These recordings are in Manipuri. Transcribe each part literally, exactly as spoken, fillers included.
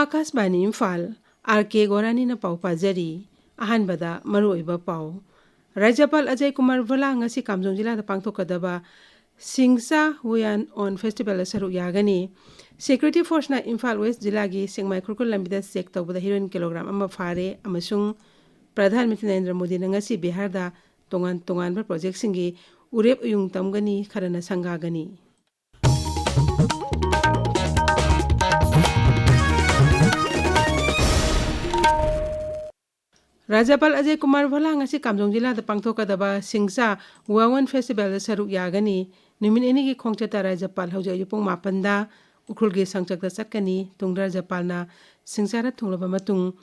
ꯑꯥꯀꯥꯁꯕꯥꯅꯤ ꯏꯝꯐꯥꯜ, ꯑꯥꯔ ꯀꯦ ꯒꯣꯔꯥꯅꯤꯅ ꯄꯥꯎ ꯄꯥꯖꯔꯤ꯫ ꯑꯍꯥꯟꯕꯗ ꯃꯔꯨꯑꯣꯏꯕ ꯄꯥꯎ꯫ ꯔꯥꯖ꯭ꯌꯄꯥꯜ ꯑꯖꯌ ꯀꯨꯃꯥꯔ ꯚꯣꯂꯥ ꯉꯁꯤ ꯀꯥꯝꯖꯣꯡ ꯖꯤꯂꯥꯗ ꯄꯥꯡꯊꯣꯛꯀꯗꯕ ꯁꯤꯡꯁꯥ ꯋꯨꯌꯥꯟ ꯑꯣꯟ ꯐꯦꯁꯇꯤꯚꯦꯜꯗ ꯁꯔꯨꯛ ꯌꯥꯒꯅꯤ꯫ ꯁꯦꯀ꯭ꯌꯨꯔꯤꯇꯤ ꯐꯣꯔꯁꯅ ꯏꯝꯐꯥꯜ ꯋꯦꯁ ꯖꯤꯂꯥꯒꯤ ꯁꯦꯛꯃꯥꯏ ꯈꯨꯔꯈꯨꯜ ꯂꯝꯕꯤꯗ ꯆꯦꯛ ꯇꯧꯕꯗ ꯍꯤꯔꯣꯏꯟ ꯀꯤꯂꯣꯒ꯭ꯔꯥꯝ ꯑꯃ ꯐꯥꯔꯦ ꯑꯃꯁꯨꯡ ꯄ꯭ꯔꯙꯥꯟ ꯃꯟꯇ꯭ꯔꯤ ꯅꯔꯦꯟꯗ꯭ꯔ ꯃꯣꯗꯤꯅ ꯉꯁꯤ ꯕꯤꯍꯥꯔꯗ ꯇꯣꯉꯥꯟ ꯇꯣꯉꯥꯟꯕ ꯄ꯭ꯔꯣꯖꯦꯛꯁꯤꯡꯒꯤ ꯎꯔꯦꯞ ꯎꯌꯨꯡ ꯇꯝꯒꯅꯤ, ꯈꯔꯅ ꯁꯪꯒꯥꯒꯅꯤ꯫ ꯔꯥꯖ꯭ꯌꯄꯥꯜ ꯑꯖꯌ ꯀꯨꯃꯥꯔ ꯚꯣꯂꯥ ꯉꯁꯤ ꯀꯥꯝꯖꯣꯡ ꯖꯤꯂꯥꯗ ꯄꯥꯡꯊꯣꯛꯀꯗꯕ ꯁꯤꯡꯁꯥ ꯋꯥꯋꯟ ꯐꯦꯁꯇꯤꯚꯦꯜꯗ ꯁꯔꯨꯛ ꯌꯥꯒꯅꯤ꯫ ꯅꯨꯃꯤꯠ ꯅꯤꯅꯤꯒꯤ ꯈꯣꯡꯆꯠꯇ ꯔꯥꯖ꯭ꯌꯄꯥꯜ ꯍꯧꯖꯤꯛ ꯑꯌꯨꯛ ꯄꯨꯡ ꯃꯥꯄꯟꯗ ꯎꯈ꯭ꯔꯨꯜꯒꯤ ꯁꯪꯆꯠꯇ ꯆꯠꯀꯅꯤ꯫ ꯇꯨꯡꯗ ꯔꯥꯖ꯭ꯌꯄꯥꯜꯅ ꯁꯤꯡꯁꯥ ꯔꯠ ꯊꯨꯡꯂꯕ ꯃꯇꯨꯡ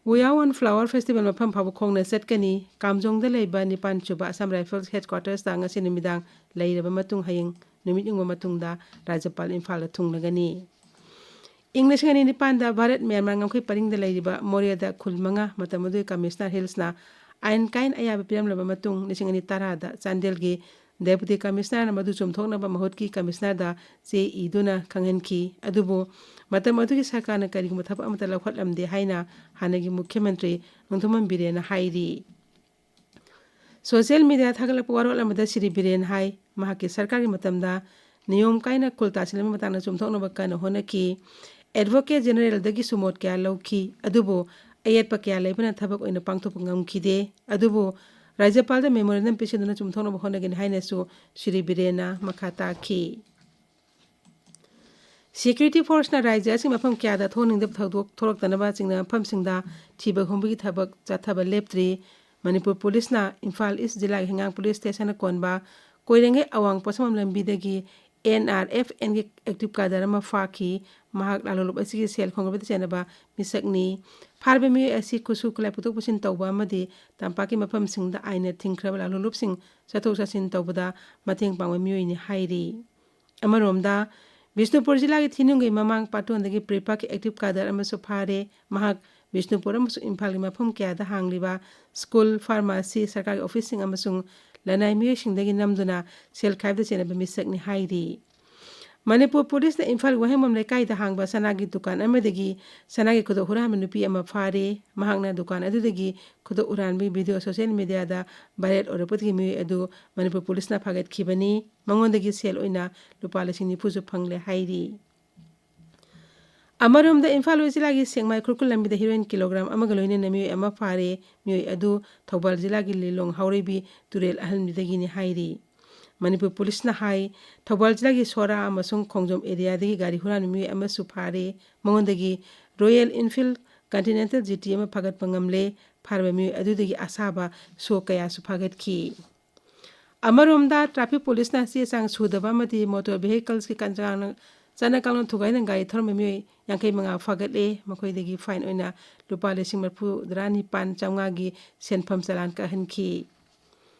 ꯋꯨꯌꯥꯋꯟ ꯐ꯭ꯂꯥꯋꯔ ꯐꯦꯁꯇꯤꯚꯦꯜ ꯃꯐꯝ ꯐꯥꯎꯕ ꯈꯣꯡꯅ ꯆꯠꯀꯅꯤ꯫ ꯀꯥꯝꯖꯣꯡꯗ ꯂꯩꯕ ꯅꯤꯄꯥꯟ ꯁꯨꯕ ꯑꯁꯥꯝ ꯔꯥꯏꯐꯜꯁ ꯍꯦꯗꯀ꯭ꯋꯥꯇꯔꯁꯇ ꯉꯁꯤ ꯅꯨꯃꯤꯗꯥꯡ ꯂꯩꯔꯕ ꯃꯇꯨꯡ ꯍꯌꯦꯡ ꯅꯨꯃꯤꯠ ꯌꯨꯡꯕ ꯃꯇꯨꯡꯗ ꯔꯥꯖ꯭ꯌꯄꯥꯜ ꯏꯝꯐꯥꯜꯗ ꯊꯨꯡꯂꯒꯅꯤ꯫ ꯏꯪ ꯂꯤꯁꯤꯡ ꯑꯅꯤ ꯅꯤꯄꯥꯟꯗ ꯚꯥꯔꯠ ꯃ꯭ꯌꯥꯟꯃꯥꯔ ꯉꯝꯈꯩ ꯄꯔꯤꯡꯗ ꯂꯩꯔꯤꯕ ꯃꯣꯔꯦꯗ ꯈꯨꯜ ꯃꯉꯥ, ꯃꯇꯝ ꯑꯗꯨꯒꯤ ꯀꯃꯤꯁꯅꯔ ꯍꯤꯜꯁꯅ ꯑꯥꯏꯟ ꯀꯥꯏꯟ ꯑꯌꯥꯕ ꯄꯤꯔꯝꯂꯕ ꯃꯇꯨꯡ, ꯂꯤꯁꯤꯡ ꯑꯅꯤ ꯇꯔꯥꯗ ꯆꯥꯟꯗꯦꯜꯒꯤ ꯗꯦꯄꯨꯇꯤ ꯀꯃꯤꯁꯅꯔꯅ ꯃꯗꯨ ꯆꯨꯝꯊꯣꯛꯅꯕ ꯃꯍꯨꯠꯀꯤ ꯀꯃꯤꯁꯅꯔꯗ ꯆꯦ ꯏꯗꯨꯅ ꯈꯪꯍꯟꯈꯤ꯫ ꯑꯗꯨꯕꯨ ꯃꯇꯝ ꯑꯗꯨꯒꯤ ꯁꯔꯀꯥꯔꯅ ꯀꯔꯤꯒꯨꯝꯕ ꯊꯕꯛ ꯑꯃꯠꯇ ꯂꯧꯈꯠꯂꯝꯗꯦ ꯍꯥꯏꯅ ꯍꯥꯟꯅꯒꯤ ꯃꯨꯈ꯭ꯌ ꯃꯟꯇ꯭ꯔꯤ ꯅꯣꯡꯊꯣꯝꯕꯝ ꯕꯤꯔꯦꯟꯅ ꯍꯥꯏꯔꯤ꯫ ꯁꯣꯁꯤꯌꯦꯜ ꯃꯤꯗꯤꯌꯥ ꯊꯥꯒꯠꯂꯛꯄ ꯋꯥꯔꯣꯜ ꯑꯃꯗ ꯁ꯭ꯔꯤ ꯕꯤꯔꯦꯟ ꯍꯥꯏ, ꯃꯍꯥꯛꯀꯤ ꯁꯔꯀꯥꯔꯒꯤ ꯃꯇꯝꯗ ꯅꯤꯌꯣꯝ ꯀꯥꯏꯅ ꯈꯨꯜ ꯇꯥꯁꯤꯜꯂꯝꯕ ꯃꯇꯥꯡꯗ ꯆꯨꯝꯊꯣꯛꯅꯕ ꯀꯟꯅ ꯍꯣꯠꯅꯈꯤ꯫ ꯑꯦꯗꯚꯣꯀꯦꯠ ꯖꯦꯅꯔꯦꯜꯗꯒꯤꯁꯨ ꯃꯣꯠ ꯀꯌꯥ ꯂꯧꯈꯤ, ꯑꯗꯨꯕꯨ ꯑꯌꯦꯠꯄ ꯀꯌꯥ ꯂꯩꯕꯅ ꯊꯕꯛ ꯑꯣꯏꯅ ꯄꯥꯡꯊꯣꯛꯄ ꯉꯝꯈꯤꯗꯦ꯫ ꯑꯗꯨꯕꯨ ꯔꯥꯖ꯭ꯌꯄꯥꯜꯗ ꯃꯦꯃꯣꯔꯦꯟꯗꯝ ꯄꯤꯁꯤꯟꯗꯨꯅ ꯆꯨꯝꯊꯣꯛꯅꯕ ꯍꯣꯠꯅꯒꯅꯤ ꯍꯥꯏꯅꯁꯨ ꯁ꯭ꯔꯤ ꯕꯤꯔꯦꯟꯅ ꯃꯈꯥ ꯇꯥꯈꯤ꯫ ꯁꯦꯀ꯭ꯌꯨꯔꯤꯇꯤ ꯐꯣꯔꯁꯅ ꯔꯥꯖ꯭ꯌ ꯑꯁꯤꯒꯤ ꯃꯐꯝ ꯀꯌꯥꯗ ꯊꯣꯛꯍꯟꯅꯤꯡꯗꯕ ꯊꯧꯗꯣꯛ ꯊꯣꯛꯂꯛꯇꯅꯕ ꯆꯤꯡꯅꯕ ꯃꯐꯝꯁꯤꯡꯗ ꯊꯤꯕ ꯍꯨꯝꯕꯒꯤ ꯊꯕꯛ ꯆꯠꯊꯕ ꯂꯦꯞꯇ꯭ꯔꯤ꯫ ꯃꯅꯤꯄꯨꯔ ꯄꯨꯂꯤꯁꯅ ꯏꯝꯐꯥꯜ ꯏꯁ ꯖꯤꯂꯥꯒꯤ ꯍꯩꯉꯥꯡ ꯄꯨꯂꯤꯁ ꯁ꯭ꯇꯦꯁꯟꯅ ꯀꯣꯟꯕ ꯀꯣꯏꯔꯦꯡꯒꯩ ꯑꯋꯥꯡ ꯄꯣꯠꯁꯪꯕꯝ ꯂꯝꯕꯤꯗꯒꯤ ꯑꯦꯟ ꯑꯥꯔ ꯑꯦꯐ ꯑꯦꯟꯒꯤ ꯑꯦꯛꯇꯤꯚ ꯀꯥꯗꯔ ꯑꯃ ꯐꯥꯈꯤ꯫ ꯃꯍꯥꯛ ꯂꯥꯜꯂꯣꯂꯨꯞ ꯑꯁꯤꯒꯤ ꯁꯦꯜ ꯈꯣꯝꯒꯠꯄꯗ ꯆꯦꯟꯅꯕ ꯃꯤꯁꯛꯅꯤ꯫ ꯐꯥꯔꯤꯕ ꯃꯤꯑꯣꯏ ꯑꯁꯤ ꯈꯨꯠꯁꯨ ꯈꯨꯠꯂꯥꯏ ꯄꯨꯊꯣꯛ ꯄꯨꯁꯤꯟ ꯇꯧꯕ ꯑꯃꯗꯤ ꯇꯝꯄꯥꯛꯀꯤ ꯃꯐꯝꯁꯤꯡꯗ ꯑꯥꯏꯟꯅ ꯊꯤꯡꯈ꯭ꯔꯕ ꯂꯥꯜꯂꯣꯂꯨꯞꯁꯤꯡ ꯆꯠꯊꯣꯛ ꯆꯠꯁꯤꯟ ꯇꯧꯕꯗ ꯃꯇꯦꯡ ꯄꯥꯡꯕ ꯃꯤꯑꯣꯏꯅꯤ ꯍꯥꯏꯔꯤ꯫ ꯑꯃꯔꯣꯝꯗ, ꯕꯤꯁꯅꯨꯄꯨꯔ ꯖꯤꯂꯥꯒꯤ ꯊꯤꯅꯨꯡꯒꯩ ꯃꯃꯥꯡ ꯄꯥꯇꯣꯟꯗꯒꯤ ꯄ꯭ꯔꯤꯄꯥꯛꯀꯤ ꯑꯦꯛꯇꯤꯚ ꯀꯥꯗꯔ ꯑꯃꯁꯨ ꯐꯥꯔꯦ꯫ ꯃꯍꯥꯛ ꯕꯤꯁꯅꯨꯄꯨꯔ ꯑꯃꯁꯨꯡ ꯏꯝꯐꯥꯜꯒꯤ ꯃꯐꯝ ꯀꯌꯥꯗ ꯍꯥꯡꯂꯤꯕ ꯁ꯭ꯀꯨꯜ, ꯐꯥꯔꯃꯥꯁꯤ, ꯁꯔꯀꯥꯔꯒꯤ ꯑꯣꯐꯤꯁꯁꯤꯡ ꯑꯃꯁꯨꯡ ꯂꯅꯥꯏ ꯃꯤꯑꯣꯏꯁꯤꯡꯗꯒꯤ ꯅꯝꯗꯨꯅ ꯁꯦꯜ ꯈꯥꯏꯕꯗ ꯆꯦꯟꯅꯕ ꯃꯤꯁꯛꯅꯤ ꯍꯥꯏꯔꯤ꯫ ꯃꯅꯤꯄꯨꯔ ꯄꯨꯂꯤꯁꯅ ꯏꯝꯐꯥꯜ ꯋꯥꯍꯦꯡꯕꯝ ꯂꯩꯀꯥꯏꯗ ꯍꯥꯡꯕ ꯁꯅꯥꯒꯤ ꯗꯨꯀꯥꯟ ꯑꯃꯗꯒꯤ ꯁꯅꯥꯒꯤ ꯈꯨꯗꯣꯞ ꯍꯨꯔꯥꯟꯕ ꯅꯨꯄꯤ ꯑꯃ ꯐꯥꯔꯦ꯫ ꯃꯍꯥꯛꯅ ꯗꯨꯀꯥꯟ ꯑꯗꯨꯗꯒꯤ ꯈꯨꯗꯣꯞ ꯍꯨꯔꯥꯟꯕꯒꯤ ꯚꯤꯗꯤꯑꯣ ꯁꯣꯁꯤꯌꯦꯜ ꯃꯤꯗꯤꯌꯥꯗ ꯚꯥꯏꯔꯦꯜ ꯑꯣꯏꯔꯛꯄꯗꯒꯤ ꯃꯤꯑꯣꯏ ꯑꯗꯨ ꯃꯅꯤꯄꯨꯔ ꯄꯨꯂꯤꯁꯅ ꯐꯥꯒꯠꯈꯤꯕꯅꯤ꯫ ꯃꯉꯣꯟꯗꯒꯤ ꯁꯦꯜ ꯑꯣꯏꯅ ꯂꯨꯄꯥ ꯂꯤꯁꯤꯡ ꯅꯤꯐꯨꯁꯨ ꯐꯪꯂꯦ ꯍꯥꯏꯔꯤ꯫ ꯑꯃꯔꯣꯝꯗ ꯏꯝꯐꯥꯜ ꯋꯦꯁ ꯖꯤꯂꯥꯒꯤ ꯁꯦꯛꯃꯥꯏ ꯈꯨꯔꯈꯨꯜ ꯂꯝꯕꯤꯗ ꯍꯤꯔꯣꯏꯟ ꯀꯤꯂꯣꯒ꯭ꯔꯥꯝ ꯑꯃꯒ ꯂꯣꯏꯅꯅ ꯃꯤꯑꯣꯏ ꯑꯃ ꯐꯥꯔꯦ꯫ ꯃꯤꯑꯣꯏ ꯑꯗꯨ ꯊꯧꯕꯥꯜ ꯖꯤꯂꯥꯒꯤ ꯂꯤꯂꯣꯡ ꯍꯥꯎꯔꯩꯕꯤ ꯇꯨꯔꯦꯜ ꯑꯍꯟꯕꯤꯗꯒꯤꯅꯤ ꯍꯥꯏꯔꯤ꯫ ꯃꯅꯤꯄꯨꯔ ꯄꯨꯂꯤꯁꯅ ꯍꯥꯏ, ꯊꯧꯕꯥꯜ ꯖꯤꯂꯥꯒꯤ ꯁꯣꯔꯥ ꯑꯃꯁꯨꯡ ꯈꯣꯡꯖꯣꯝ ꯑꯦꯔꯤꯌꯥꯗꯒꯤ ꯒꯥꯔꯤ ꯍꯨꯔꯥꯟꯕ ꯃꯤꯑꯣꯏ ꯑꯃꯁꯨ ꯐꯥꯔꯦ꯫ ꯃꯉꯣꯟꯗꯒꯤ ꯔꯣꯌꯦꯜ ꯏꯟꯐꯤꯜ ꯀꯟꯇꯤꯅꯦꯟꯇꯦꯜ ꯖꯤꯇꯤ ꯑꯃ ꯐꯥꯒꯠꯄ ꯉꯝꯂꯦ꯫ ꯐꯥꯔꯕ ꯃꯤꯑꯣꯏ ꯑꯗꯨꯗꯒꯤ ꯑꯁꯥꯕ ꯁꯣ ꯀꯌꯥꯁꯨ ꯐꯥꯒꯠꯈꯤ꯫ ꯑꯃꯔꯣꯝꯗ, ꯇ꯭ꯔꯥꯐꯤꯛ ꯄꯨꯂꯤꯁꯅ ꯆꯦ ꯆꯥꯡ ꯁꯨꯗꯕ ꯑꯃꯗꯤ ꯃꯣꯇꯣꯔ ꯚꯦꯍꯤꯀꯜꯁꯀꯤ ꯀꯟ-, ꯆꯠꯅ ꯀꯥꯡꯂꯣꯟ ꯊꯨꯒꯥꯏꯅ ꯒꯥꯔꯤ ꯊꯧꯔꯝꯕ ꯃꯤꯑꯣꯏ ꯌꯥꯡꯈꯩ ꯃꯉꯥ ꯐꯥꯒꯠꯂꯦ꯫ ꯃꯈꯣꯏꯗꯒꯤ ꯐꯥꯏꯟ ꯑꯣꯏꯅ ꯂꯨꯄꯥ ꯂꯤꯁꯤꯡ ꯃꯔꯤꯐꯨꯇꯔꯥ ꯅꯤꯄꯥꯟ ꯆꯥꯝꯃꯉꯥꯒꯤ ꯁꯦꯟꯐꯝ ꯆꯂꯥꯟ ꯀꯛꯍꯟꯈꯤ꯫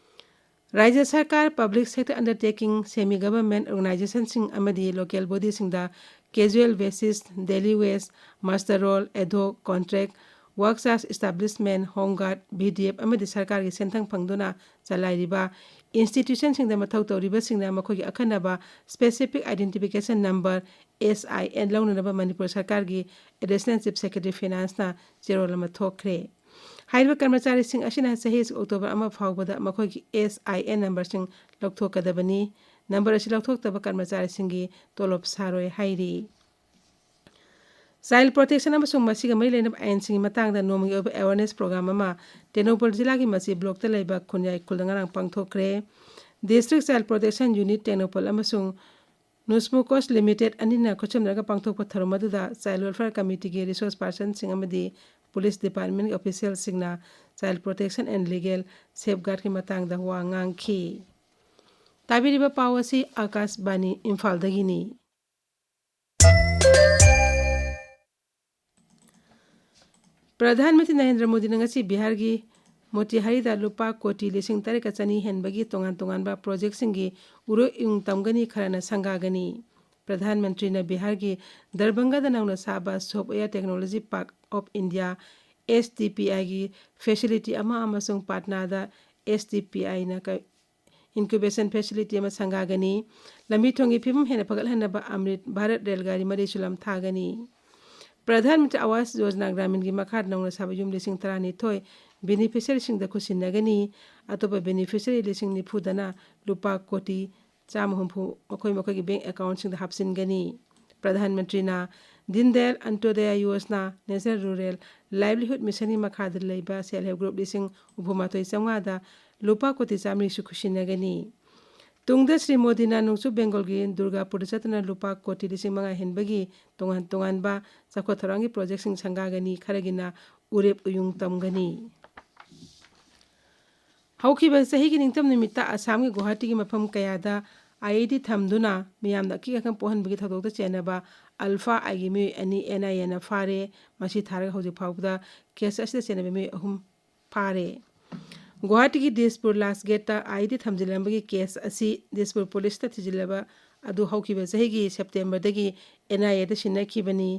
ꯔꯥꯖ꯭ꯌ ꯁꯔꯀꯥꯔ, public sector undertaking, semi government ꯑꯣꯔꯒꯅꯥꯏꯖꯦꯁꯟꯁꯤꯡ ꯑꯃꯗꯤ ꯂꯣꯀꯦꯜ ꯕꯣꯗꯤꯁꯤꯡꯗ casual basis, daily wage, muster roll, ad hoc, contract, work charge, establishment, home guard, VDF ꯑꯃꯗꯤ ꯁꯔꯀꯥꯔꯒꯤ ꯁꯦꯟꯊꯪ ꯐꯪꯗꯨꯅ ꯆꯂꯥꯏꯔꯤꯕ ꯏꯟꯁꯇꯤꯇ꯭ꯌꯨꯁꯟꯁꯤꯡꯗ ꯃꯊꯧ ꯇꯧꯔꯤꯕꯁꯤꯡꯅ ꯃꯈꯣꯏꯒꯤ ꯑꯈꯟꯅꯕ specific identification number, S I N, ꯂꯧꯅꯅꯕ ꯃꯅꯤꯄꯨꯔ ꯁꯔꯀꯥꯔꯒꯤ ꯑꯦꯗꯤꯁꯅꯦꯜ ꯆꯤꯐ ꯁꯦꯀ꯭ꯔꯦꯇꯔꯤ ꯐꯤꯅꯥꯟꯁꯅ ꯆꯦꯔꯣꯜ ꯑꯃ ꯊꯣꯛꯈ꯭ꯔꯦ꯫ ꯍꯥꯏꯔꯤꯕ ꯀꯔꯃꯆꯥꯔꯤꯁꯤꯡ ꯑꯁꯤꯅ ꯆꯍꯤ ꯑꯁꯤ ꯑꯣꯛꯇꯣꯕꯔ ꯑꯃ ꯐꯥꯎꯕꯗ ꯃꯈꯣꯏꯒꯤ ꯑꯦꯁ ꯑꯥꯏ ꯑꯦꯟ ꯅꯝꯕꯔꯁꯤꯡ ꯂꯧꯊꯣꯛꯀꯗꯕꯅꯤ꯫ ꯅꯝꯕꯔ ꯑꯁꯤ ꯂꯧꯊꯣꯛꯇꯕ ꯀꯔꯃꯆꯥꯔꯤꯁꯤꯡꯒꯤ ꯇꯣꯂꯣꯞ ꯁꯥꯔꯣꯏ ꯍꯥꯏꯔꯤ꯫ ꯆꯥꯏꯜ ꯄ꯭ꯔꯣꯇꯦꯛꯁꯟ ꯑꯃꯁꯨꯡ ꯃꯁꯤꯒ ꯃꯔꯤ ꯂꯩꯅꯕ ꯑꯥꯏꯟꯁꯤꯡꯒꯤ ꯃꯇꯥꯡꯗ ꯅꯣꯡꯃꯒꯤ ꯑꯣꯏꯕ ꯑꯦꯋꯥꯔꯅꯦꯁ ꯄ꯭ꯔꯣꯒ꯭ꯔꯥꯝ ꯑꯃ ꯇꯦꯡꯅꯧꯄꯜ ꯖꯤꯂꯥꯒꯤ ꯃꯆꯤ ꯕ꯭ꯂꯣꯛꯇ ꯂꯩꯕ ꯈꯨꯟꯌꯥꯏ ꯈꯨꯜꯗ ꯉꯔꯥꯡ ꯄꯥꯡꯊꯣꯛꯈ꯭ꯔꯦ꯫ District child protection unit Tengnoupal ꯑꯃꯁꯨꯡ ꯅꯨꯁꯃꯨꯀꯣꯁ ꯂꯤꯃꯤꯇꯦꯗ ꯑꯅꯤꯅ ꯈꯨꯠꯁꯝꯅꯔꯒ ꯄꯥꯡꯊꯣꯛꯄ ꯊꯧꯔꯝ ꯑꯗꯨꯗ ꯆꯥꯏꯜ ꯋꯦꯜꯐꯤꯌꯔ ꯀꯃꯤꯇꯤꯒꯤ ꯔꯤꯁꯣꯔꯁ ꯄꯥꯔꯁꯟꯁꯤꯡ ꯑꯃꯗꯤ ꯄꯨꯂꯤꯁ ꯗꯤꯄꯥꯔꯠꯃꯦꯟꯒꯤ ꯑꯣꯐꯤꯁꯤꯌꯦꯜꯁꯤꯡꯅ ꯆꯥꯏꯜ ꯄ꯭ꯔꯣꯇꯦꯛꯁꯟ ꯑꯦꯟ ꯂꯤꯒꯦꯜ ꯁꯦꯐꯒꯥꯔꯗꯀꯤ ꯃꯇꯥꯡꯗ ꯋꯥ ꯉꯥꯡꯈꯤ꯫ ꯇꯥꯕꯤꯔꯤꯕ ꯄꯥꯎ ꯑꯁꯤ ꯑꯥꯀꯥꯁꯕꯥꯅꯤ ꯏꯝꯐꯥꯜꯗꯒꯤꯅꯤ꯫ ꯄ꯭ꯔꯙꯥꯟ ꯃꯟꯇ꯭ꯔꯤ ꯅꯔꯦꯟꯗ꯭ꯔ ꯃꯣꯗꯤꯅ ꯉꯁꯤ ꯕꯤꯍꯥꯔꯒꯤ ꯃꯣꯇꯤꯍꯥꯔꯤꯗ ꯂꯨꯄꯥ ꯀꯣꯇꯤ ꯂꯤꯁꯤꯡ ꯇꯔꯦꯠꯀ ꯆꯅꯤ ꯍꯦꯟꯕꯒꯤ ꯇꯣꯉꯥꯟ ꯇꯣꯉꯥꯟꯕ ꯄ꯭ꯔꯣꯖꯦꯛꯁꯤꯡꯒꯤ ꯎꯔꯣꯛ ꯏꯌꯨꯡ ꯇꯝꯒꯅꯤ, ꯈꯔꯅ ꯁꯪꯒꯥꯒꯅꯤ꯫ ꯄ꯭ꯔꯙꯥꯟ ꯃꯟꯇ꯭ꯔꯤꯅ ꯕꯤꯍꯥꯔꯒꯤ ꯗꯔꯚꯪꯒꯗ ꯅꯧꯅ ꯁꯥꯕ software technology park of India, S T P ꯑꯥꯏꯒꯤ ꯐꯦꯁꯤꯂꯤꯇꯤ ꯑꯃ ꯑꯃꯁꯨꯡ ꯄꯥꯠꯅꯥꯗ ꯑꯦꯁ ꯇꯤ ꯄꯤ ꯑꯥꯏꯅ ꯀ-, incubation facility ꯑꯃ ꯁꯪꯒꯥꯒꯅꯤ꯫ ꯂꯝꯕꯤ ꯊꯣꯡꯒꯤ ꯐꯤꯕꯝ ꯍꯦꯟꯅ ꯐꯒꯠꯍꯟꯅꯕ ꯑꯃ꯭ꯔꯤꯠ ꯚꯥꯔꯠ ꯔꯦꯜ ꯒꯥꯔꯤ ꯃꯔꯤꯁꯨ ꯂꯝꯊꯥꯒꯅꯤ꯫ ꯄ꯭ꯔꯙꯥꯟ ꯃꯟꯇ꯭ꯔꯤ ꯑꯋꯥꯁ ꯌꯣꯖꯅꯥ ꯒ꯭ꯔꯥꯃꯤꯟꯒꯤ ꯃꯈꯥꯗ ꯅꯧꯅ ꯁꯥꯕ ꯌꯨꯝ ꯂꯤꯁꯤꯡ ꯇꯔꯥꯅꯤꯊꯣꯏ ꯕꯦꯅꯤꯐꯤꯁꯔꯤꯁꯤꯡꯗ ꯈꯨꯠꯁꯤꯟꯅꯒꯅꯤ꯫ ꯑꯇꯣꯞꯄ ꯕꯦꯅꯤꯐꯤꯁꯔꯤ ꯂꯤꯁꯤꯡ ꯅꯤꯐꯨꯗꯅ ꯂꯨꯄꯥ ꯀꯣꯇꯤ ꯆꯥꯝꯃ ꯍꯨꯝꯐꯨ ꯃꯈꯣꯏ ꯃꯈꯣꯏꯒꯤ ꯕꯦꯡꯛ ꯑꯦꯀꯥꯎꯟꯁꯤꯡꯗ ꯍꯥꯞꯆꯤꯟꯒꯅꯤ꯫ ꯄ꯭ꯔꯙꯥꯟ ꯃꯟꯇ꯭ꯔꯤꯅ ꯗꯤꯟ ꯗꯌꯥꯜ ꯑꯟꯇꯣꯗꯌꯥ ꯌꯣꯖꯅꯥ, ꯅꯦꯁꯅꯦꯜ ꯔꯨꯔꯦꯜ ꯂꯥꯏꯚꯂꯤꯍꯨꯗ ꯃꯤꯁꯟꯒꯤ ꯃꯈꯥꯗ ꯂꯩꯕ ꯁꯦꯜꯐ ꯍꯦꯜꯞ ꯒ꯭ꯔꯨꯞ ꯂꯤꯁꯤꯡ ꯍꯨꯝꯐꯨ ꯃꯥꯊꯣꯏ ꯆꯥꯝꯃꯉꯥꯗ ꯂꯨꯄꯥ ꯀꯣꯇꯤ ꯆꯥꯝꯃꯔꯤꯁꯨ ꯈꯨꯠꯁꯤꯟꯅꯒꯅꯤ꯫ ꯇꯨꯡꯗ ꯁ꯭ꯔꯤ ꯃꯣꯗꯤꯅ ꯅꯣꯡꯆꯨꯞ ꯕꯦꯡꯒꯣꯜꯒꯤ ꯗꯨꯔꯒꯥꯄꯨꯔꯗ ꯆꯠꯇꯨꯅ ꯂꯨꯄꯥ ꯀꯣꯇꯤ ꯂꯤꯁꯤꯡ ꯃꯉꯥ ꯍꯦꯟꯕꯒꯤ ꯇꯣꯉꯥꯟ ꯇꯣꯉꯥꯟꯕ ꯆꯥꯎꯈꯠ ꯊꯧꯔꯥꯡꯒꯤ ꯄ꯭ꯔꯣꯖꯦꯛꯁꯤꯡ ꯁꯪꯒꯥꯒꯅꯤ, ꯈꯔꯒꯤꯅ ꯎꯔꯦꯞ ꯎꯌꯨꯡ ꯇꯝꯒꯅꯤ꯫ ꯍꯧꯈꯤꯕ ꯆꯍꯤꯒꯤ ꯅꯤꯡꯊꯝ ꯅꯨꯃꯤꯠꯇ ꯑꯁꯥꯝꯒꯤ ꯒꯨꯋꯥꯍꯥꯇꯤꯒꯤ ꯃꯐꯝ ꯀꯌꯥꯗ IED ꯊꯝꯗꯨꯅ ꯃꯤꯌꯥꯝꯗ ꯑꯀꯤ ꯑꯈꯪ ꯄꯣꯛꯍꯟꯕꯒꯤ ꯊꯧꯗꯣꯛꯇ ꯆꯦꯟꯅꯕ ꯑꯜꯐꯥ ꯑꯥꯏꯒꯤ ꯃꯤꯑꯣꯏ ꯑꯅꯤ NIAꯅ ꯐꯥꯔꯦ꯫ ꯃꯁꯤ ꯊꯥꯔꯒ ꯍꯧꯖꯤꯛ ꯐꯥꯎꯕꯗ ꯀꯦꯁ ꯑꯁꯤꯗ ꯆꯦꯟꯅꯕ ꯃꯤꯑꯣꯏ ꯑꯍꯨꯝ ꯐꯥꯔꯦ꯫ ꯒꯨꯋꯥꯍꯥꯇꯤꯒꯤ ꯗꯤꯁꯄꯨꯔ ꯂꯥꯁ ꯒꯦꯠꯇ IED ꯊꯝꯖꯤꯜꯂꯝꯕꯒꯤ ꯀꯦꯁ ꯑꯁꯤ ꯗꯤꯁꯄꯨꯔ ꯄꯨꯂꯤꯁꯇ ꯊꯤꯖꯤꯜꯂꯕ ꯑꯗꯨ ꯍꯧꯈꯤꯕ ꯆꯍꯤꯒꯤ ꯁꯦꯞꯇꯦꯝꯕꯔꯗꯒꯤ NIAꯗ ꯁꯤꯟꯅꯈꯤꯕꯅꯤ꯫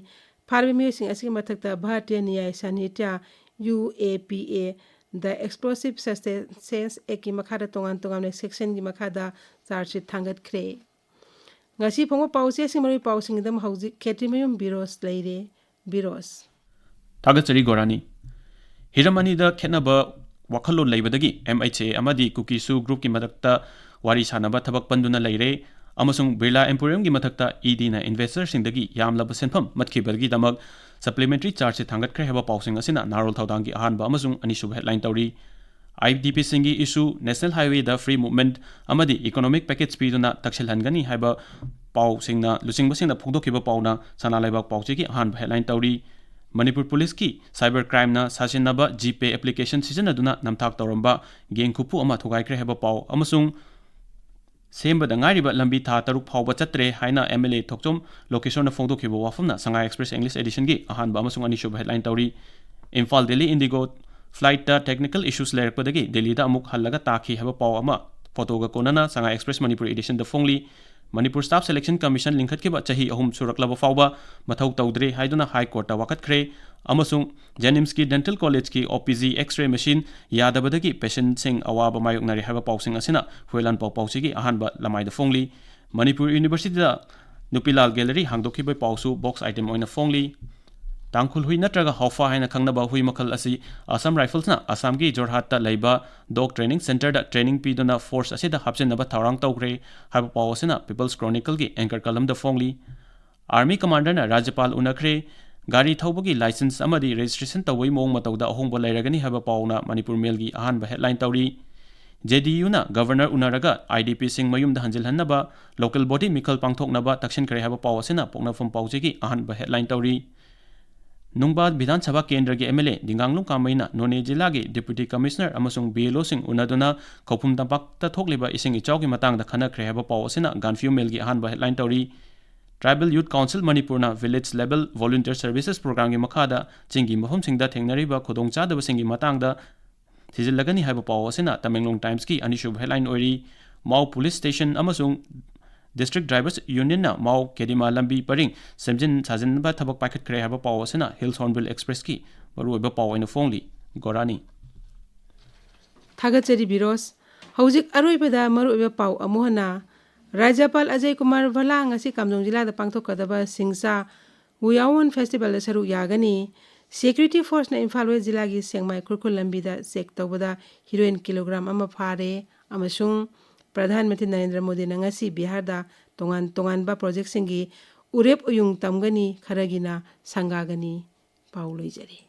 ꯐꯥꯔꯕ ꯃꯤꯑꯣꯏꯁꯤꯡ ꯑꯁꯤꯒꯤ ꯃꯊꯛꯇ Bharatiya ꯅ꯭ꯌꯥꯌ ꯁꯥꯅꯤꯇ꯭ꯌ, UAPA, The Explosive Substances Actꯀꯤ ꯃꯈꯥꯗ ꯇꯣꯉꯥꯟ ꯇꯣꯉꯥꯟꯕ ꯁꯦꯛꯁꯟꯒꯤ ꯃꯈꯥꯗ ꯆꯥꯔꯖ ꯁꯤꯠ ꯊꯥꯡꯒꯠꯈ꯭ꯔꯦ꯫ ꯉꯁꯤ ꯐꯣꯡꯕ ꯄꯥꯎꯆꯦꯁꯤꯡ, ꯃꯔꯨꯑꯣꯏꯕ ꯄꯥꯎꯁꯤꯡꯒꯤꯗꯃꯛ ꯍꯧꯖꯤꯛ ꯈꯦꯇ꯭ꯔꯤꯃꯌꯨꯝ ꯕꯤꯔꯣꯁ ꯂꯩꯔꯦ꯫ ꯕꯤꯔꯣꯁ꯫ ꯊꯥꯒꯠꯆꯔꯤ ꯒꯣꯔꯥꯅꯤ꯫ ꯍꯤꯔꯝ ꯑꯅꯤꯗ ꯈꯦꯠꯅꯕ ꯋꯥꯈꯜꯂꯣꯟ ꯂꯩꯕꯗꯒꯤ MHA ꯑꯃꯗꯤ ꯀꯨꯀꯤ ꯁꯨ ꯒ꯭ꯔꯨꯞꯀꯤ ꯃꯊꯛꯇ ꯋꯥꯔꯤ ꯁꯥꯅꯕ ꯊꯕꯛ ꯄꯟꯗꯨꯅ ꯂꯩꯔꯦ ꯑꯃꯁꯨꯡ ꯕꯤꯔꯂꯥ ꯑꯦꯝꯄꯣꯔꯤꯌꯝꯒꯤ ꯃꯊꯛꯇ EDꯅ ꯏꯟꯚꯦꯁꯇꯔꯁꯤꯡꯗꯒꯤ ꯌꯥꯝꯂꯕ ꯁꯦꯟꯐꯝ ꯃꯠꯈꯤꯕꯒꯤ ꯗꯃꯛ ꯁꯄ꯭ꯂꯤꯃꯦꯟꯇꯔꯤ ꯆꯥꯔꯖ ꯁꯤꯠ ꯊꯥꯡꯒꯠꯈ꯭ꯔꯦ ꯍꯥꯏꯕ ꯄꯥꯎꯁꯤꯡ ꯑꯁꯤꯅ ꯅꯍꯥꯔꯣꯜ ꯊꯧꯗꯥꯡꯒꯤ ꯑꯍꯥꯟꯕ ꯑꯃꯁꯨꯡ ꯑꯅꯤꯁꯨꯕ ꯍꯦꯗꯂꯥꯏꯟ ꯇꯧꯔꯤ꯫ IDPꯁꯤꯡꯒꯤ ꯏꯁꯨ, ꯅꯦꯁꯅꯦꯜ ꯍꯥꯏꯋꯦꯗ ꯐ꯭ꯔꯤ ꯃꯨꯚꯃꯦꯟꯠ ꯑꯃꯗꯤ ꯏꯀꯣꯅꯣꯃꯤꯛ ꯄꯦꯀꯦꯖ ꯄꯤꯗꯨꯅ ꯇꯛꯁꯤꯜꯍꯟꯒꯅꯤ ꯍꯥꯏꯕ ꯄꯥꯎꯁꯤꯡꯅ, ꯂꯨꯆꯤꯡꯕꯁꯤꯡꯅ ꯐꯣꯡꯗꯣꯛꯈꯤꯕ ꯄꯥꯎꯅ ꯁꯅꯥ ꯂꯩꯕꯥꯛ ꯄꯥꯎꯆꯦꯒꯤ ꯑꯍꯥꯟꯕ ꯍꯦꯗꯂꯥꯏꯟ ꯇꯧꯔꯤ꯫ ꯃꯅꯤꯄꯨꯔ ꯄꯨꯂꯤꯁꯀꯤ ꯁꯥꯏꯕꯔ ꯀ꯭ꯔꯥꯏꯝꯅ ꯁꯥꯖꯤꯟꯅꯕ GPay ꯑꯦꯄ꯭ꯂꯤꯀꯦꯁꯟ ꯁꯤꯖꯤꯟꯅꯗꯨꯅ ꯅꯝꯊꯥꯛ ꯇꯧꯔꯝꯕ ꯒꯦꯡ ꯈꯨꯐꯨ ꯑꯃ ꯊꯨꯒꯥꯏꯈ꯭ꯔꯦ ꯍꯥꯏꯕ ꯄꯥꯎ ꯑꯃꯁꯨꯡ ꯁꯦꯝꯕꯗ ꯉꯥꯏꯔꯤꯕ ꯂꯝꯕꯤ ꯊꯥ ꯇꯔꯨꯛ ꯐꯥꯎꯕ ꯆꯠꯇ꯭ꯔꯦ ꯍꯥꯏꯅ MLA ꯊꯣꯛꯆꯣꯝ ꯂꯣꯀꯦꯁꯣꯔꯅ ꯐꯣꯡꯗꯣꯛꯈꯤꯕ ꯋꯥꯐꯝꯅ ꯁꯉꯥꯏ ꯑꯦꯛꯁꯄ꯭ꯔꯦꯁ ꯏꯪꯂꯤꯁ ꯑꯦꯗꯤꯁꯟꯒꯤ ꯑꯍꯥꯟꯕ ꯑꯃꯁꯨꯡ ꯑꯅꯤꯁꯨꯕ ꯍꯦꯗꯂꯥꯏꯟ ꯇꯧꯔꯤ꯫ ꯏꯝꯐꯥꯜ ꯗꯦꯜꯂꯤ ꯏꯟꯗꯤꯒꯣ ꯐ꯭ꯂꯥꯏꯠꯇ ꯇꯦꯛꯅꯤꯀꯦꯜ ꯏꯁꯨꯁ ꯂꯩꯔꯛꯄꯗꯒꯤ ꯗꯦꯜꯂꯤꯗ ꯑꯃꯨꯛ ꯍꯜꯂꯒ ꯇꯥꯈꯤ ꯍꯥꯏꯕ ꯄꯥꯎ ꯑꯃ ꯐꯣꯇꯣꯒ ꯀꯣꯟꯅꯅ ꯁꯉꯥꯏ ꯑꯦꯛꯁꯄ꯭ꯔꯦꯁ ꯃꯅꯤꯄꯨꯔꯤ ꯑꯦꯗꯤꯁꯟꯗ ꯐꯣꯡꯂꯤ꯫ ꯃꯅꯤꯄꯨꯔ Staff Selection Commission ꯂꯤꯡꯈꯠꯈꯤꯕ ꯆꯍꯤ ꯑꯍꯨꯝ ꯁꯨꯔꯛꯂꯕ ꯐꯥꯎꯕ ꯃꯊꯧ ꯇꯧꯗ꯭ꯔꯦ ꯍꯥꯏꯗꯨꯅ High Courtꯇ ꯋꯥꯀꯠꯈ꯭ꯔꯦ, ꯑꯃꯁꯨꯡ JNIMSꯀꯤ Dental Collegeꯀꯤ OPG X-ray machine ꯌꯥꯗꯕꯗꯒꯤ patientꯁꯤꯡ ꯑꯋꯥꯕ ꯃꯥꯌꯣꯛꯅꯔꯦ ꯍꯥꯏꯕ ꯄꯥꯎꯁꯤꯡ ꯑꯁꯤꯅ ꯍꯨꯏꯂꯥꯟꯄꯥꯎ ꯄꯥꯎꯆꯦꯒꯤ ꯑꯍꯥꯟꯕ ꯂꯃꯥꯏꯗ ꯐꯣꯡꯂꯤ꯫ ꯃꯅꯤꯄꯨꯔ Universityꯗ ꯅꯨꯄꯤ ꯂꯥꯜ gallery ꯍꯥꯡꯗꯣꯛꯈꯤꯕꯒꯤ ꯄꯥꯎꯁꯨ box item ꯑꯣꯏꯅ ꯐꯣꯡꯂꯤ꯫ ꯇꯥꯡꯈꯨꯜ ꯍꯨꯏ ꯅꯠꯇ꯭ꯔꯒ ꯍꯥꯎꯐꯥ ꯍꯥꯏꯅ ꯈꯪꯅꯕ ꯍꯨꯏ ꯃꯈꯜ ꯑꯁꯤ Assam Riflesꯅ ꯑꯁꯥꯝꯒꯤ ꯖꯣꯔꯍꯥꯠꯇ ꯂꯩꯕ dog training centreꯗ training ꯄꯤꯗꯨꯅ force ꯑꯁꯤꯗ ꯍꯥꯞꯆꯤꯟꯅꯕ ꯊꯧꯔꯥꯡ ꯇꯧꯈ꯭ꯔꯦ ꯍꯥꯏꯕ ꯄꯥꯎ ꯑꯁꯤꯅ People's Chronicleꯒꯤ anchor columnꯗ ꯐꯣꯡꯂꯤ꯫ Army commanderꯅ ꯔꯥꯖ꯭ꯌꯄꯥꯜ ꯎꯅꯈ꯭ꯔꯦ꯫ ꯒꯥꯔꯤ ꯊꯧꯕꯒꯤ license ꯑꯃꯗꯤ registration ꯇꯧꯕꯒꯤ ꯃꯑꯣꯡ ꯃꯇꯧꯗ ꯑꯍꯣꯡꯕ ꯂꯩꯔꯒꯅꯤ ꯍꯥꯏꯕ ꯄꯥꯎꯅ ꯃꯅꯤꯄꯨꯔ Mailꯒꯤ ꯑꯍꯥꯟꯕ headline ꯇꯧꯔꯤ꯫ JDUꯅ Governor ꯎꯅꯔꯒ IDPꯁꯤꯡ ꯃꯌꯨꯝꯗ ꯍꯟꯖꯤꯜꯍꯟꯅꯕ local body ꯃꯤꯈꯜ ꯄꯥꯡꯊꯣꯛꯅꯕ ꯇꯛꯁꯤꯟꯈ꯭ꯔꯦ ꯍꯥꯏꯕ ꯄꯥꯎ ꯑꯁꯤꯅ ꯄꯣꯛꯅꯐꯝ ꯄꯥꯎꯆꯦꯒꯤ ꯑꯍꯥꯟꯕ headline ꯇꯧꯔꯤ꯫ ꯅꯨꯡꯕꯥ ꯕꯤꯙꯥꯟ ꯁꯚꯥ ꯀꯦꯟꯗ꯭ꯔꯒꯤ MLA ꯗꯤꯡꯒꯥꯡꯂꯨꯡ ꯀꯥꯃꯩꯅ ꯅꯣꯅꯦ ꯖꯤꯂꯥꯒꯤ Deputy Commissioner ꯑꯃꯁꯨꯡ BLOꯁꯤꯡ ꯎꯅꯗꯨꯅ ꯈꯧꯄꯨꯝ ꯇꯝꯄꯥꯛꯇ ꯊꯣꯛꯂꯤꯕ ꯏꯁꯤꯡ ꯏꯆꯥꯎꯒꯤ ꯃꯇꯥꯡꯗ ꯈꯟꯅꯈ꯭ꯔꯦ ꯍꯥꯏꯕ ꯄꯥꯎ ꯑꯁꯤꯅ Gaanphiu Mailꯒꯤ ꯑꯍꯥꯟꯕ headline ꯇꯧꯔꯤ꯫ Tribal Youth Council ꯃꯅꯤꯄꯨꯔꯅ Village Level Volunteer Services Programꯒꯤ ꯃꯈꯥꯗ ꯆꯤꯡꯒꯤ ꯃꯐꯝꯁꯤꯡꯗ ꯊꯦꯡꯅꯔꯤꯕ ꯈꯨꯗꯣꯡꯆꯥꯗꯕꯁꯤꯡꯒꯤ ꯃꯇꯥꯡꯗ ꯊꯤꯖꯤꯜꯂꯒꯅꯤ ꯍꯥꯏꯕ ꯄꯥꯎ ꯑꯁꯤꯅ ꯇꯃꯦꯡꯂꯣꯡ Timesꯀꯤ ꯑꯅꯤꯁꯨꯕ headline ꯑꯣꯏꯔꯤ꯫ ꯃꯥꯎ Police Station ꯑꯃꯁꯨꯡ District Drivers Unionꯅ ꯃꯥꯎ ꯀꯦꯗꯤꯃꯥ ꯂꯝꯕꯤ ꯄꯔꯤꯡ ꯁꯦꯝꯖꯤꯟ ꯁꯥꯖꯤꯟꯕ ꯊꯕꯛ ꯄꯥꯏꯈꯠꯈ꯭ꯔꯦ ꯍꯥꯏꯕ ꯄꯥꯎ ꯑꯁꯤꯅ Hills Hornbill Expressꯀꯤ ꯃꯔꯨꯑꯣꯏꯕ ꯄꯥꯎ ꯑꯣꯏꯅ ꯐꯣꯡꯂꯤ꯫ ꯒꯣꯔꯥꯅꯤ꯫ ꯊꯥꯒꯠꯆꯔꯤ ꯕꯤꯔꯣꯁ꯫ ꯍꯧꯖꯤꯛ ꯑꯔꯣꯏꯕꯗ ꯃꯔꯨꯑꯣꯏꯕ ꯄꯥꯎ ꯑꯃꯨꯛ ꯍꯟꯅ꯫ ꯔꯥꯖ꯭ꯌꯄꯥꯜ ꯑꯖꯌ ꯀꯨꯃꯥꯔ ꯚꯜꯂꯥ ꯉꯁꯤ ꯀꯥꯝꯖꯣꯡ ꯖꯤꯂꯥꯗ ꯄꯥꯡꯊꯣꯛꯀꯗꯕ ꯁꯤꯡꯁꯥ ꯋꯨꯌꯥꯋꯣꯟ Festivalꯗ ꯁꯔꯨꯛ ꯌꯥꯒꯅꯤ꯫ Security Forceꯅ ꯏꯝꯐꯥꯜ West ꯖꯤꯂꯥꯒꯤ ꯁꯦꯡꯃꯥꯏ ꯈꯨꯔꯈꯨꯜ ꯂꯝꯕꯤꯗ check ꯇꯧꯕꯗ heroin kilogram ꯑꯃ ꯐꯥꯔꯦ꯫ ꯑꯃꯁꯨꯡ ꯄ꯭ꯔꯙꯥꯟ ꯃꯟꯇ꯭ꯔꯤ ꯅꯔꯦꯟꯗ꯭ꯔ ꯃꯣꯗꯤꯅ ꯉꯁꯤ ꯕꯤꯍꯥꯔꯗ ꯇꯣꯉꯥꯟ ꯇꯣꯉꯥꯟꯕ projectꯁꯤꯡꯒꯤ ꯎꯔꯦꯞ ꯎꯌꯨꯡ ꯇꯝꯒꯅꯤ, ꯈꯔꯒꯤꯅ ꯁꯪꯒꯥꯒꯅꯤ꯫ ꯄꯥꯎ ꯂꯣꯏꯖꯔꯦ꯫